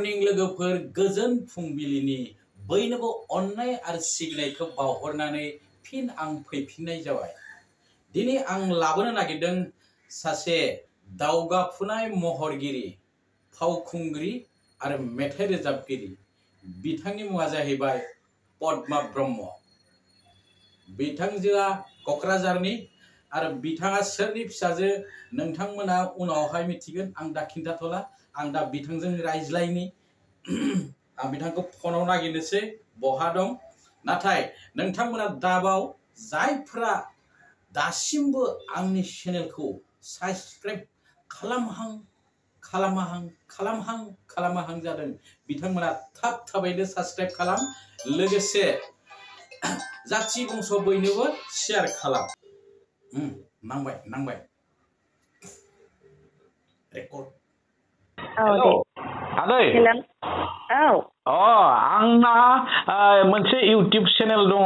Morning लोगोफोर गोजोन फुंबिलिनि बयनोबो अननाय आरो सिबिनायखौ बावहरनानै फिन आं फैफिननाय जाबाय। दिनै आं लाबोनो नागिरदों सासे दावगाफुनाय महरगिरि, फावखुंग्रि आरो मेथाइ रोजाबगिरि। बिथांनि मुङा जाहैबाय पद्मा ब्रह्म। बिथांजोआ क'क्राझारनि आरो बिथाङा सोरनि फिसाजो नोंथांमोना उनावहाय मिथिगोन। आं दा खिन्थाथ'ला, आं दा बिथांजों रायज्लायनि। आं बिथांखौ फनाव नागिरनोसै बहा दं। नाथाय नोंथांमोना दाबाव जायफ्रा दासिमबो आंनि चेनेलखौ साबस्क्राइब खालामाहां जादों, बिथांमोना थाबैनो साबस्क्राइब खालाम, लोगोसे जाथि बंस बयनोबो शेयार खालाम। नांबाय रेकर्ड। हेलौ आदै। आंना मोनसे इउटिउब चेनेल दङ,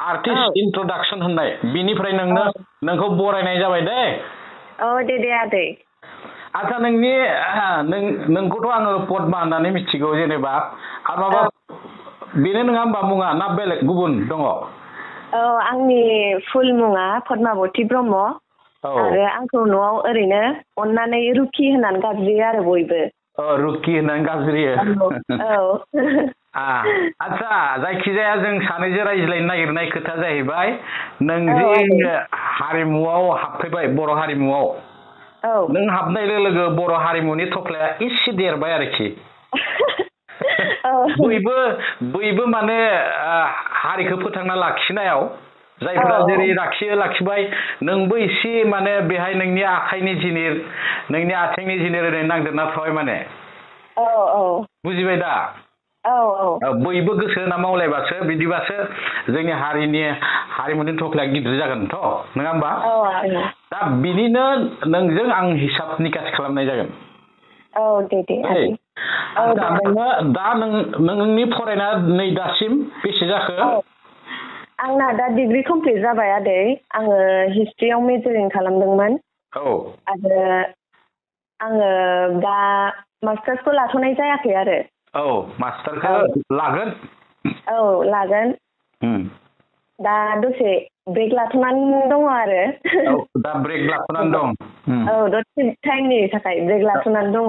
आर्टिस्ट इन्ट्रडाक्सन होननाय। बिनिफ्राय नोंखौ बरायनाय जाबाय दे। दे आदै। आच्छा, नोंखौथ' आङो पद्मा होननानै मिथिगौ जेनेबा। आरो माबा बेनो नङा होमबा मुङा, ना बेलेग गुबुन दङ? आंनि फुल मुङा पद्मावती ब्रह्म। आरो आंखौ न'आव ओरैनो अननानै रुकि होननानै गाबज्रियो आरो बयबो। रुकि होननानै गाबज्रियो। आच्छा, जायखिजाया जों सानैजों रायज्लायनो नागिरनाय खोथा जाहैबाय, नों जे हारिमुआव हाबफैबाय, बर' हारिमुआव। नों हाबनाय लोगो लोगो बर' हारिमुनि थफ्लाया एसे देरबाय आरोखि। बयबो माने हारिखौ फोथांना लाखिनायाव जायफ्रा जेरै लाखिबाय, नोंबो एसे माने बेहाय नोंनि आखाइनि जिनिर, नोंनि आथिंनि जिनिर ओरै नांदेरना थाबाय माने। बुजिबाय दा? बयबो गोसो होना मावलायबासो, बिदिबासो जोंनि हारिमुनि थफ्लाया गिदिर जागोनथ', नङा होमबा? दा बिनिनो नोंजों आं हिसाब निकास खालामनाय जागोन। दे। दा नोंनि फरायनाया नै दासिम बेसे जाखो? आंना दा डिग्रि कमप्लिट जाबाय आदै। आङो हिस्ट्रियाव मेजरिं खालामदोंमोन। आरो आङो दा मास्टार्सखौ लाथ'नाय जायाखै आरो। मास्टारखौ लागोन? लागोन। दा दसे ब्रेक लाथ'नानै दङ आरो। दा ब्रेक लाथ'नानै दं। दसे टाइमनि थाखाय ब्रेक लाथ'नानै दं।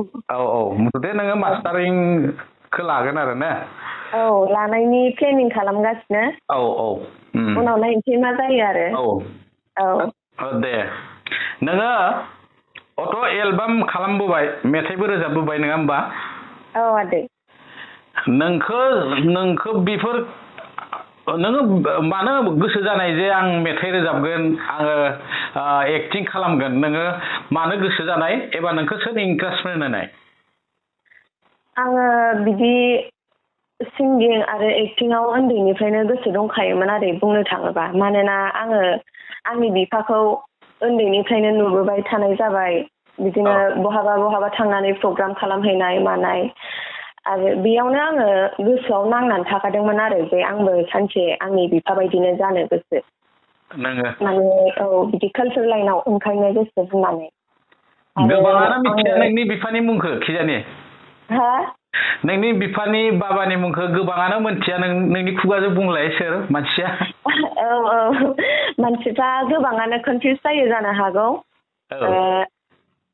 मुथथे नोङो मास्टारिंखौ लागोन आरो ने? लानायनि प्लेनिं खालामगासिनो। उनाव नायनोसै मा जायो आरो। दे, नोङो एलबाम खालामबोबाय, मेथाइबो रोजाबबोबाय, नङा होमबा? आदै। नोंखौ बेफोर, नोङो मानो गोसो जानाय जे आं मेथाइ रोजाबगोन, आङो एक्टिं खालामगोन, नोङो मानो गोसो जानाय, एबा नोंखौ सोर इनकारेज होनाय? आङो बिदि सिंगिं आरो एक्टिंआव उन्दैनिफ्रायनो गोसो दंखायोमोन आरो बुंनो थाङोबा। मानोना आङो आंनि बिफाखौ उन्दैनिफ्रायनो नुबोबाय थानाय जाबाय, बिदिनो बहाबा थांनानै प्रग्राम खालामहैनाय मानाय। आरो बेयावनो आङो गोसोआव नांनानै थाखादोंमोन आरो जे आंबो सानसे आंनि बिफा बायदिनो जानो गोसो। माने बिदि कालचार लाइनाव ओंखारनो गोसो होननानै। गोबाङानो मिथिया नोंनि बिफानि मुंखौ खिजानि? नोंनि बिफानि बाबानि मुंखौ गोबाङानो मिथिया, नोंनि खुगाजों बुंलाय सोर मानसिया? मानसिफ्रा गोबाङानो कनफिउज जायो जानो हागौ।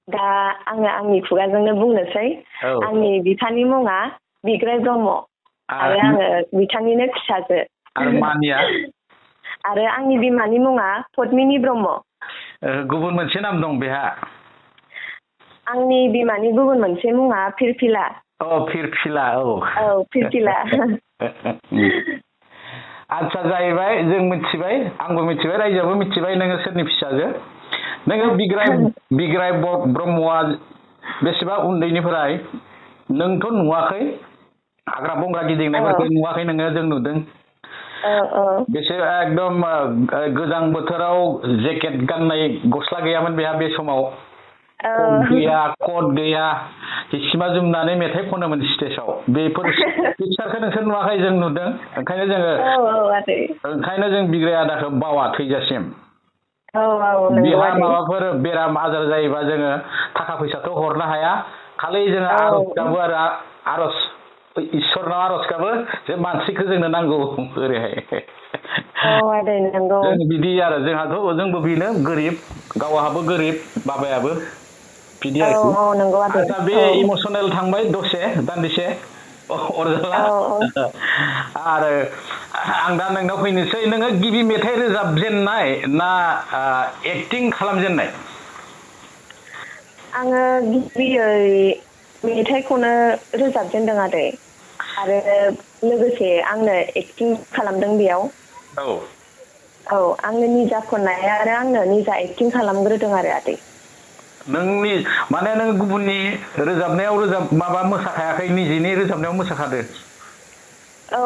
दा आङो आंनि खुगाजोंनो बुंनोसै। आंनि बिफानि मुङा बिग्राय ब्रह्म, आरो आङो बिथांनिनो फिसाजो। आरो आंनि बिमानि मुङा पद्मिनि ब्रह्म। गुबुन मोनसे नाम दं बेहा? आंनि बिमानि गुबुन मोनसे मुङा फिरफिला। फिरफिला। फिरफिला। आच्छा, जाहैबाय, जों मिथिबाय, आंबो मिथिबाय, रायजोआबो मिथिबाय नोङो सोरनि फिसाजो। नोङो बिग्राय ब्रह्मआ बेसेबा उन्दैनिफ्राय, नोंथ' नुवाखै, हाग्रा बंग्रा गिदिंनायफोरखौ नुवाखै नोङो, जों नुदों। बेसे एकदम गोजां बोथोराव जेकेट गाननाय गस्ला गैयामोन बेहा बे समाव। कट गैया, हिसिमा जोमनानै मेथाइ खनोमोन स्टेजाव। बेफोर पिक्सारखौ नोंसोर नुवाखै, जों नुदों। ओंखायनो जों बिग्राय आदाखौ बावा थैजासिम। बेहा माबाफोर बेराम आजार जायोबा जोङो थाखा फैसाथ' हरनो हाया, खालि जोङो आर'ज गाबो आरो आर'ज इसोरनाव आर'ज गाबो जे मानसिखौ जोंनो नांगौ ओरैहाय आदै नंगौ जों बिदि आरो जोंहाथ' जोंबो बेनो गोरिब गावहाबो गोरिब बाबायाबो बिदि आरोखि नंगौ आदै आच्छा बे इमसनेल थांबाय दसे दान्दिसे अरजाला आरो आं दा नोंनाव फैनोसै नोङो गिबि मेथाइ रोजाबजेननाय ना एक्टिं खालामजेननाय आङो गिबियै मेथाइखौनो रोजाबजेनदों आदै आरो लोगोसे आंनो एक्टिं खालामदों बेयाव आंनो निजा खननाय आरो आंनो निजा एक्टिं खालामग्रोदों आरो आदै नोंनि माने नों गुबुननि रोजाबनायाव माबा मोसाखायाखै निजेनि रोजाबनायाव मोसाखादो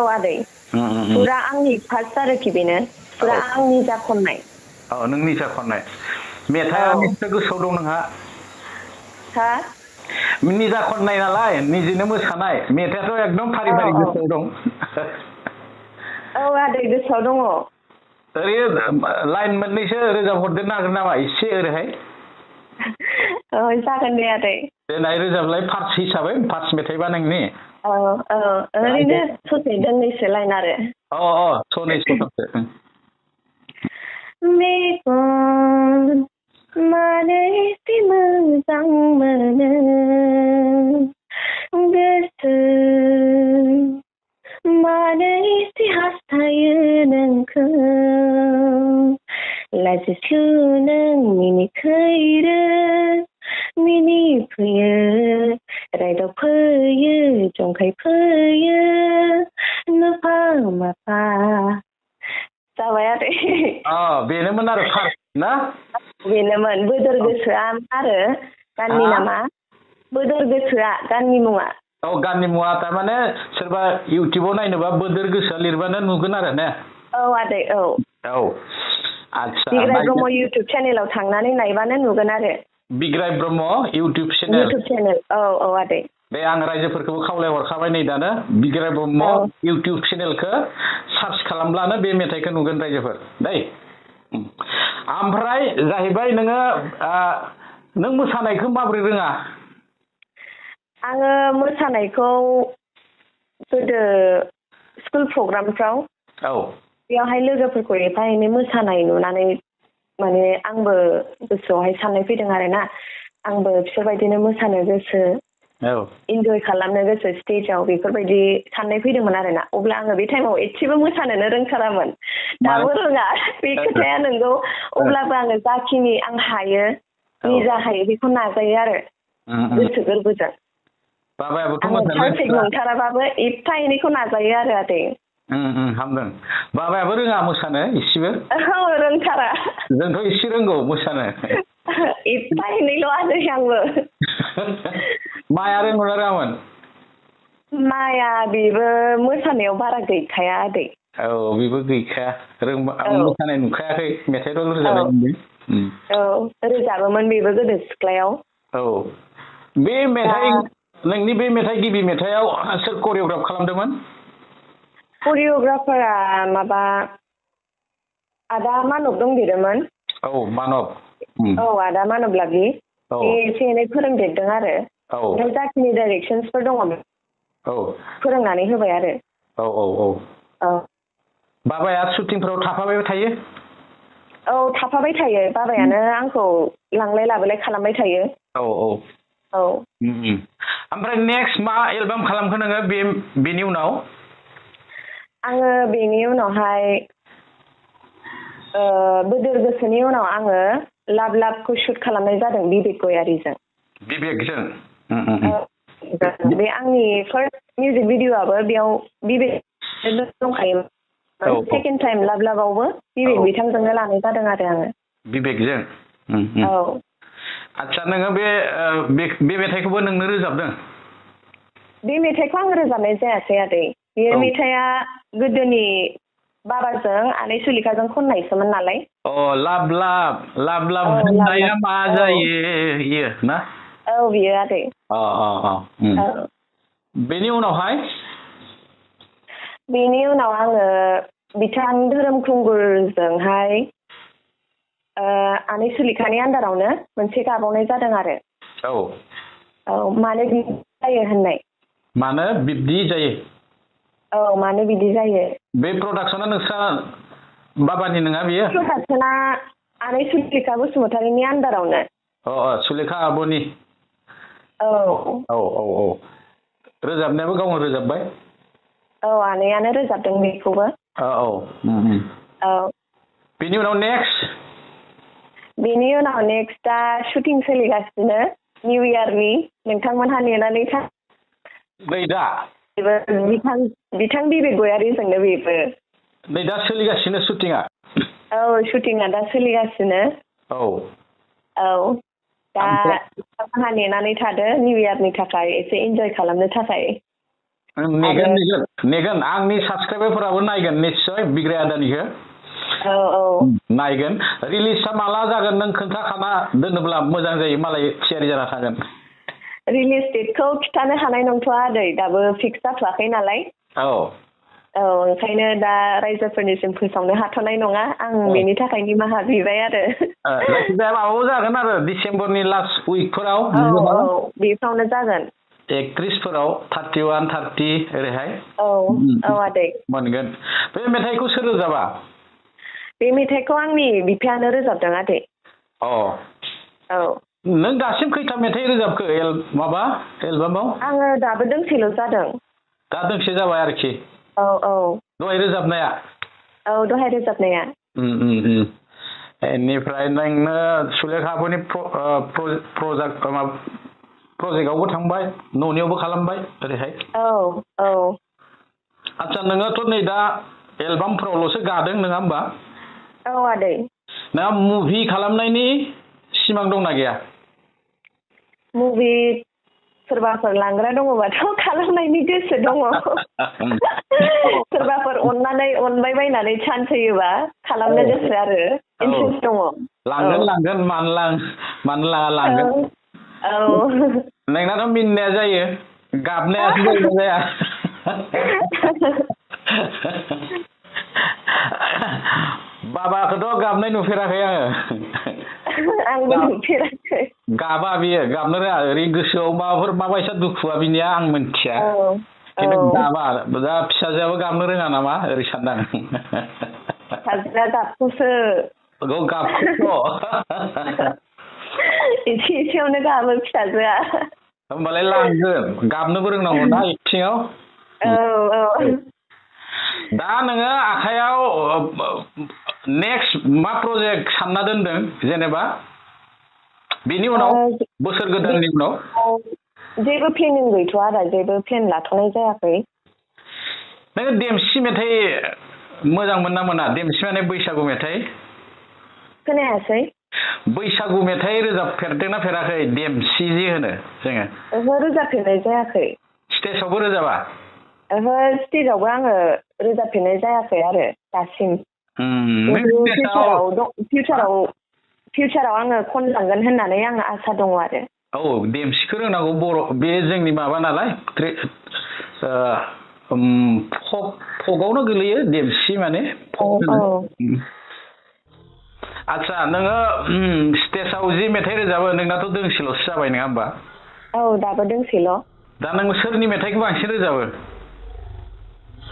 आदै फुरा आंनि फार्स्ट आरोखि बेनो फुरा आं निजा खननाय नों निजा खननाय मेथाइआ निस्सय गोसोआव दं नोंहा निजा खननाय नालाय निजेनो मोसानाय मेथाइआथ' एकदम फारि फारि गोसोआव दं आदै गोसोआव दङ ओरैनो लाइन मोननैसो रोजाब हरदेरनो हागोन नामा एसे ओरैहाय जागोन दे आदै देनाय रोजाबलाय फार्स्ट हिसाबै फार्स्ट मेथाइबा नोंनि ओरैनो ससे दोंनैसो लाइन आरो सनैसो मेगन मानो एसे मोजां मोनो गोसो मानो एसे हास्थायो नोंखौ लाजिस्लु नों मिनिखैरो मिनिफैयो रायदाव फैयो जंखाय फैयो नुफा माफा जाबाय आरो बेनोमोन आरो फार्स्ट ना बेनोमोन बोदोर गोसोआ आरो गाननि नामा बोदोर गोसोआ गाननि मुङा गाननि मुङा थारमाने सोरबा इउटुबाव नायनोबा बोदोर गोसोआ लिरबानो नुगोन आरो ने आदै आच्छा बिग्राय ब्रह्म इउटुब चेनेलाव थांनानै नायबानो नुगोन आरो बिग्राय ब्रह्म इउटुब चेनेल आदै दे आं रायजोफोरखौबो खावलायहरखाबाय नै दानो बिग्राय ब्रह्म इउटुब चेनेलखौ सार्च खालामब्लानो बे मेथाइखौ नुगोन रायजोफोर दै ओमफ्राय जाहैबाय नोङो नों मोसानायखौ माबोरै रोङा आङो मोसानायखौ गोदो स्कुल प्रग्रामफ्राव बेयावहाय लोगोफोरखौ एफा एनै मोसानाय नुनानै माने आंबो गोसोआवहाय साननाय फैदों आरोना आंबो बिसोरबायदिनो मोसानो गोसो इन्जय खालामनो गोसो स्टेजाव बेफोरबायदि साननाय फैदोंमोन आरोना अब्ला आङो बे टाइमाव एसेबो मोसानोनो रोंथारामोन दाबो रोङा बे खोथाया नंगौ अब्लाबो आङो जाखिनि आं हायो निजा हायो बेखौ नाजायो आरो गोसो गोरबोजों आङो पारफेक्ट नंथाराबाबो एफा एनैखौ नाजायो आरो आदै हामदों बाबायाबो रोङा मोसानो इसेबो रोंथारा जोंथ' इसे रोंगौ मोसानो एफा एनैल' आदै आंबो माया रोंगौना रोङामोन माया बेबो मोसानायाव बारा गैखाया आदै बेबो गैखाया मोसानाय नुखायाखै मेथाइल' रोजाबनाय नुदों रोजाबोमोन बेबो गोदो सिख्लायाव बे मेथाइ नोंनि बे मेथाइ गिबि मेथाइआव सोर करिय'ग्राफ खालामदोंमोन करिय'ग्राफारा माबा आदा मानब दंदेरोमोन मानब आदा मानब लागि बे एसे एनै फोरोंदेरदों आरो ओमफ्राय जाखिनि डाइरेक्सनसफोर दङ फोरोंनानै होबाय आरो बाबाया शुटिंफोराव थाफाबाय थायो थाफाबाय थायो बाबायानो आंखौ लांलाय लाबोलाय खालामबाय थायो ओमफ्राय नेक्स्ट मा एलबाम खालामखो नोङो बेनि उनाव आङो बेनि उनावहाय बोदोर गोसोनि उनाव आङो लाभ लाभखौ शुट खालामनाय जादों बिबेक गयारिजों बे आंनि फार्स्ट मिउजिक भिडिअ'आबो बेयाव बिबेक दंखायोमोन सेकेन्ड टाइम लाभ लाभआवबो बिबेक बिथांजोंनो लानाय जादों आरो आङो बिबेकजों आच्छा नोङो बे मेथाइखौबो नोंनो रोजाबदों बे मेथाइखौ आं रोजाबनाय जायासै आदै बे मेथाइआ गोदोनि बाबाजों आनै सुलिखाजों खननायसोमोन नालाय लाभ लाभ लाभ लाभ होननाया मा जायो इयो ना बियो आदै बेनि उनावहाय बेनि उनाव आङो बिथां धोरोम खुंगुरजोंहाय आनै सुलिखानि आन्दारावनो मोनसे गाबावनाय जादों आरो मानो बिदि जायो होननाय मानो बिब्दि जायो? औ मानो बिदि जायो? बे प्रडाक्सना नोंस्रा बाबानि नङा बियो? प्रडाक्सना आनै सुलेखा बसुमतारीनि आन्दारावनो। सुलेखा आब'नि। औ औ रोजाबनायाबो गावनो रोजाबबाय? औ आनैयानो रोजाबदों बेखौबो। औ बेनि उनाव नेक्स्ट? बेनि उनाव नेक्स्टआ शुटिं सोलिगासिनो निउ इयारनि, नोंथांमोनहा नेनानै था। नै दा? बिथां बिबेक गयारिजोंनो बेबो। नै दा सोलिगासिनो शुटिंआ? औ शुटिंआ दा सोलिगासिनो। औ दा नोंथांमोनहा नेनानै थादो निउ इयारनि थाखाय एसे इन्जय खालामनो थाखाय। नेगोन आंनि साबसक्राइबारफोराबो नायगोन निस्सय बिग्राय आदानिखौ। औ नायगोन। रिलिजआ माला जागोन नों खोन्थाखाना दोनोब्ला मोजां जायो, मालाय थियारि जाना थागोन। रिलिज डेटखौ खिथानो हानाय नंथ'आ आदै, दाबो फिक्स जाथ'वाखै नालाय। औ ओंखायनो दा रायजोफोरनिसिम फोसावनो हाथ'नाय नङा आं, बेनि थाखाय निमाहा बिबाय आरो। जायखिजाया माबायाव जागोन आरो डिसेम्बरनि लास्ट उइकफोराव। औ बेफ्रावनो जागोन। 31फोराव 31, 30 ओरैहाय। औ आदै मोनगोन। बे मेथाइखौ सोर रोजाबा? बे मेथाइखौ आंनि बिफायानो रोजाबदों आदै। औ नों दासिम खैथा मेथाइ रोजाबखो एलबामाव? आङो दाबो दोंसेल' जादों। दा दोंसे जाबाय आरोखि। औ दहाय रोजाबनाया? औ दहाय रोजाबनाया। बेनिफ्राय नोंनो सुलेखा आब'नि प्रजेक्टआवबो थांबाय, न'नियावबो खालामबाय ओरैहाय। औ आदसा नोङोथ' नै दा एलबामफोरावल'सो गादों नङा होमबा? औ आदै। नोंहा मुभि खालामनायनि सिमां दंना गैया? मुभि सोरबाफोर लांग्रा दङबाथ' खालामनायनि गोसो दङ। सोरबाफोर अनबाय बायनानै चान्स होयोबा खालामनो गोसो आरो, इन्ट्रेस्ट दङ। लांगोन मानो लाङा, लांगोन। नोंनाथ' मिनिनाया जायो, गाबनायासो जायोना जाया? बाबाखौथ' गाबनाय नुफेराखै आङो। आंबो नुफेराखै। गाबा बियो, गाबनो रोङा। ओरै गोसोआव माबायसा दुखुआ बिनिया आं मिन्थिया, खिन्थु गाबा। दा फिसाजोआबो गाबनो रोङा नामा ओरै सानदां। फिसाजोआ गाबखौसो। गाबखौथ'। एसेयावनो गाबो फिसाजोआ। होमबालाय लांगोन, गाबनोबो रोंनांगौ ना एक्टिंआव। दा नोङो आखाइयाव नेक्स्ट मा प्रजेक्ट सानना दोनदों जेनेबा बेनि उनाव, बोसोर गोदाननि उनाव? जेबो प्लेनिं गैथ'आ आरो, जेबो प्लेन लाथ'नाय जायाखै। नोङो देमसि मेथाइ मोजां मोन ना मोना? देमसि माने बैसागु मेथाइ। खोनायासै? बैसागु मेथाइ रोजाबफेरदोंना फेराखै? देमसि जि होनो जोङो। ओहो रोजाबफेरनाय जायाखै। स्टेजआवबो रोजाबा? ओहो स्टेजआवबो आङो रोजाबफेरनाय जायाखै आरो दासिम। फिउचाराव आङो खनलांगोन होननानै आङो आसा दङ आरो। औ देमसिखौ रोंनांगौ, बर' बे जोंनि माबा नालाय, फकआवनो गोलैयो देमसि माने। आदसा नोङो स्टेजआव जि मेथाइ रोजाबो नोंनाथ' दोंसेल'सो जाबाय नङा होमबा? औ दाबो दोंसेल'। दा नों सोरनि मेथाइखौ बांसिन रोजाबो?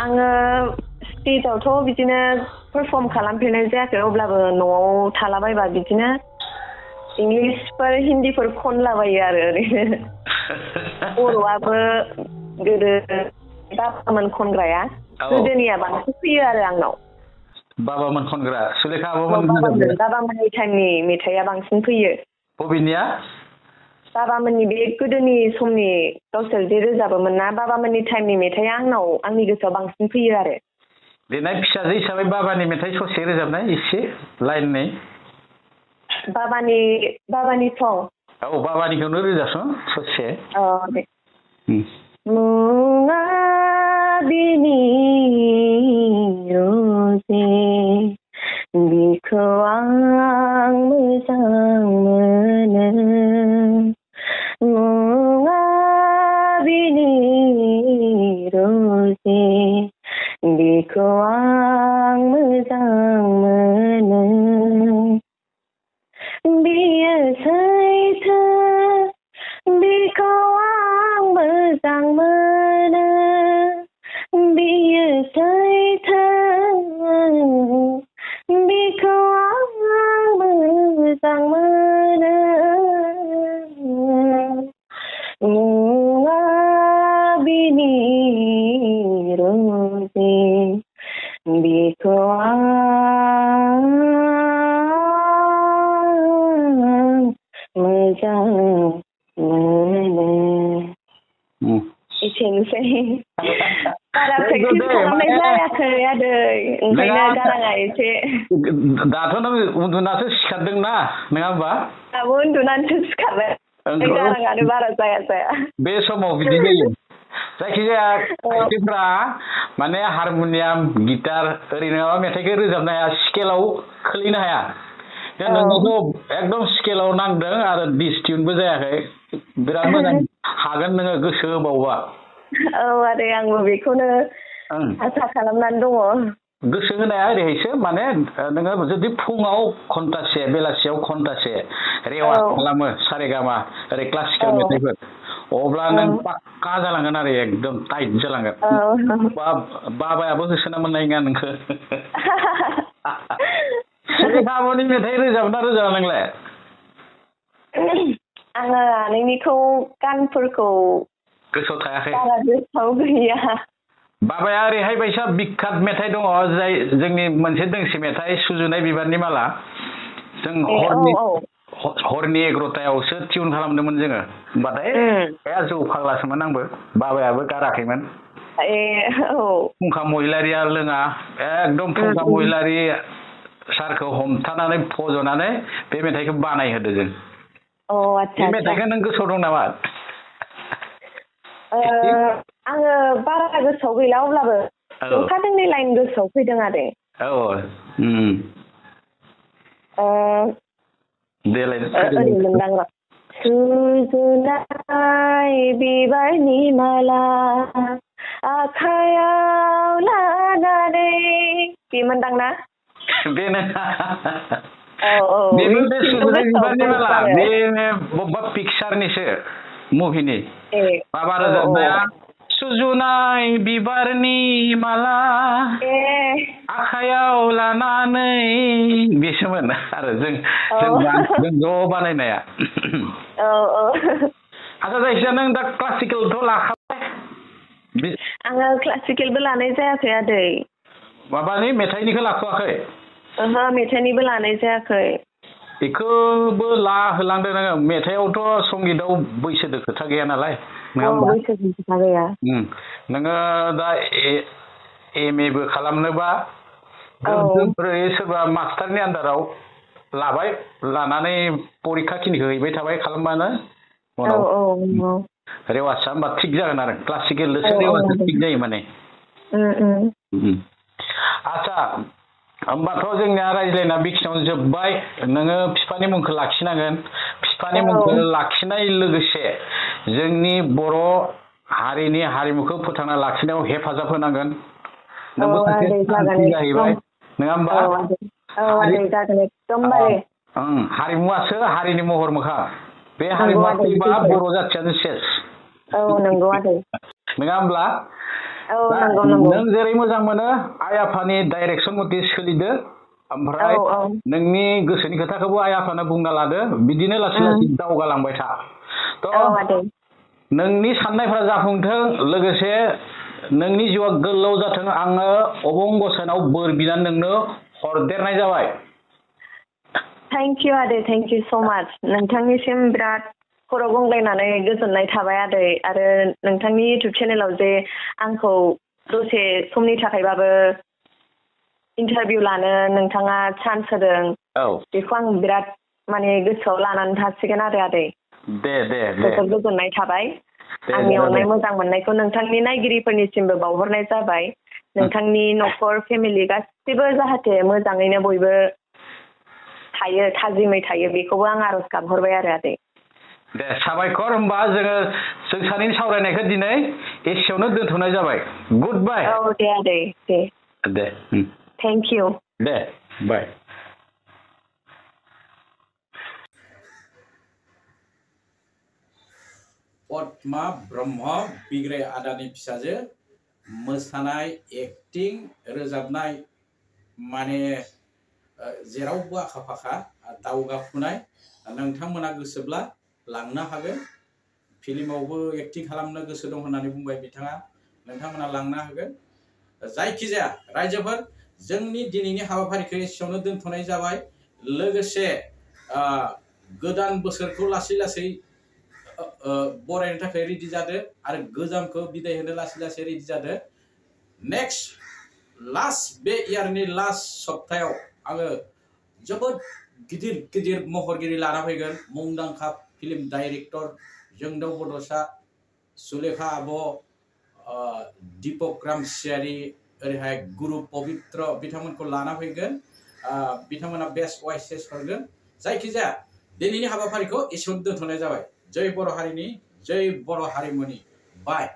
आङो स्टेजआवथ' बिदिनो पारफर्म खालामफेरनाय जायाखै, अब्लाबो न'आव थालाबायबा बिदिनो इंलिसफोर हिन्दीफोर खनलाबायो आरो ओरैनो। बर'आबो गोदो बाबामोन खनग्राया, गोदोनिया बांसिन फैयो आरो आंनाव। बाबामोन खनग्रा, सुलेखा आब'मोन? बाबामोननि टाइमनि मेथाइआ बांसिन फैयो। बबेनिया? बाबामोननि बे गोदोनि समनि गावसोर जे रोजाबोमोन ना, बाबामोननि टाइमनि मेथाइआ आंनि गोसोआव बांसिन फैयो आरो। देनाय फिसाजो हिसाबै बाबानि मेथाइ ससे रोजाबनाय एसे लाइननै। बाबानि सं? औ बाबानिखौनो रोजाबसं ससे। दे। मुङा बिनि रजे, बिखौ आं मोजां मोनो। मुङा बिनि रजे, बिखौ आं मोजां मोनो। बियो सैथो, बिखौ आं मोजां मोनो। सैथो बेखौ आं मोजां मोनो मुङा बिनि रुजे बेखौ आं मोजां मोनो एसेनोसै बारा प्रेक्टिस खालामनाय जायाखै आदै ओंखायनो गाराङा एसे दाथ' नों उन्दुनासो सिखारदोंना नङा होमबा दाबो उन्दुनानैसो सिखारबाय गाराङानो बारा जाया बे समाव बिदि जायो जायखिजाया खायसेफ्रा माने हारमनियाम गिटार ओरैनो मेथाइखौ रोजाबनो हाया स्केलाव खोलैनो हाया नोंखौ एकदम स्केलाव नांदों आरो डिसटिउनबो जायाखै बिराद मोजां हागोन नोङो गोसो होबावबा औ आदै आंबो बेखौनो आसा खालामनानै दङ गोसो होनाया ओरैहायसो माने नोङो जुदि फुङाव घन्टासे बेलासियाव घन्टासे रेवाज खालामो सारेगामा ओरै क्लासिकेल मेथाइफोर अब्ला नों पाक्का जालांगोन आरो एकदम टाइट जालांगोन बाबायाबो होसोना मोननाय नङा नोंखौ सारेगामानि मेथाइ रोजाबना रोजाबा नोंलाय आङो आनैनिखौ गानफोरखौ गोसोआव थायाखै बारा गोसोआव गैया बाबाया ओरैहाय बायसा बिखात मेथाइ दङ जाय जोंनि मोनसे दोंसे मेथाइ सुजुनाय बिबारनि माला जों हरनि 11टायावसो टिउन खालामदोंमोन जोङो होमबाथाय जौ फाग्लासोमोन आंबो बाबायाबो गाराखैमोन फुंखा महिलारिया लोङा एकदम फुंखा महिलारि सारखौ हमथानानै फज'नानै बे मेथाइखौ बानायहोदो जों बे मेथाइखौ नों गोसोआव दं नामा आङो बारा गोसोआव गैला अब्लाबो दोंफा दोंनै लाइन गोसोआव फैदों आरो ओरै मोनदां सुजुनाय बिबारनि माला आखायाव लानानै बे मोनदां ना बेनो बेबो बे सुजुनाय बिबारनि माला बे बबेबा पिक्सारनिसो मुभिनि माबा रोजाबनाया सुजुनाय बिबारनि माला आखायाव लानानै बेसोमोन आरो जों ज' बानायनाया आচ্ছা जायखिजाया नों दा क्लासिकेलथ' लाखाबाय आङो क्लासिकेलबो लानाय जायाखै आदै माबानि मेथाइनिखौ लाथ'वाखै ओहो मेथाइनिबो लानाय जायाखै बेखौबो लाहोलांदो नोङो मेथाइआवथ' संगितआव बैसोदो खोथा गैया नालाय बैसोनि खोथा गैया नोङो दा एमएबो खालामनोबा गोदोनिफ्राय सोरबा मास्टारनि आन्दाराव लाबाय लानानै परिखा खिनिखौ हैबाय थाबाय खालामबानो उनाव रेवासा होमबा थिग जागोन आरो क्लासिकेलजोंसो रेवासा थिग जायो माने आच्छा होमबाथ' जोंनिया रायज्लायना बेखिनियावनो जोब्बाय नोङो बिफानि मुंखौ लाखिनांगोन बिफानि मुंखौ लाखिनाय लोगोसे जोंनि बर' हारिनि हारिमुखौ फोथांना लाखिनायाव हेफाजाब होनांगोन नोंबो सासे सानथि जाहैबाय नङा होमबा हारिमुवासो हारिनि महर मोखां बे हारिमुवा फैबा बर' जाथियानो सेस नंगौ आदै नङा होमब्ला नों जेरै मोजां मोनो आइ आफानि डाइरेक्सन मथे सोलिदो ओमफ्राय नोंनि गोसोनि खोथाखौबो आइ आफानो बुंना लादो बिदिनो लासै लासै दावगालांबाय था नोंनि साननायफ्रा जाफुंथों लोगोसे नोंनि जिउआ गोलाव जाथों आङो अबं गसाइनाव बोर बिनानै नोंनो हरदेरनाय जाबाय थेंक इउ आदै थेंक इउ स' माच नोंथांनिसिम बिराद खर' गंग्लायनानै गोजोननाय थाबाय आदै आरो नोंथांनि इउटुब चेनेलाव जे आंखौ दसे समनि थाखायबाबो इन्टारभिउ लानो नोंथाङा चान्स होदों बेखौ आं बिराद माने गोसोआव लानानै थासिगोन आरो आदै दे जोबोद गोजोननाय थाबाय आंनि अननाय मोजां मोननायखौ नोंथांनि नायगिरिफोरनिसिमबो बावहरनाय जाबाय नोंथांनि न'खर फेमिलि गासिबो जाहाथे मोजाङैनो बयबो थायो थाजिमै थायो बेखौबो आं आर'ज गाबहरबाय आरो आदै दे साबायखर होमबा जोङो जों सानैनि सावरायनायखौ दिनै एसेयावनो दोनथ'नाय जाबाय गुड बाय दे आदै दे थेंक इउ दे बाय पद्मा ब्रह्म बिग्राय आदानि फिसाजो मोसानाय एक्टिं रोजाबनाय माने जेरावबो आखा फाखा दावगाफुनाय नोंथांमोना गोसोब्ला लांनो हागोन फिल्मावबो एक्टिं खालामनो गोसो दं होननानै बुंबाय बिथाङा नोंथांमोना लांनो हागोन जायखिजाया रायजोफोर जोंनि दिनैनि हाबाफारिखौ एसेयावनो दोनथ'नाय जाबाय लोगोसे गोदान बोसोरखौ लासै लासै बरायनो थाखाय रेडि जादो आरो गोजामखौ बिदाय होनो लासै लासै रेडि जादो नेक्स्ट लास्ट बे इयारनि लास्ट सप्तायाव आङो जोबोद गिदिर गिदिर महरगिरि लाना फैगोन मुंदांखा फिल्म डाइरेक्टर जोंदाव बड'सा सुलेखा आब' दीपक रामसियारि ओरैहाय गुरु पबित्र बिथांमोनखौ लाना फैगोन बिथांमोना बेस्ट वाइसेस हरगोन जायखिजाया दिनैनि हाबाफारिखौ एसेयावनो दोनथ'नाय जाबाय जय बर' हारिनि जय बर' हारिमुनि बाय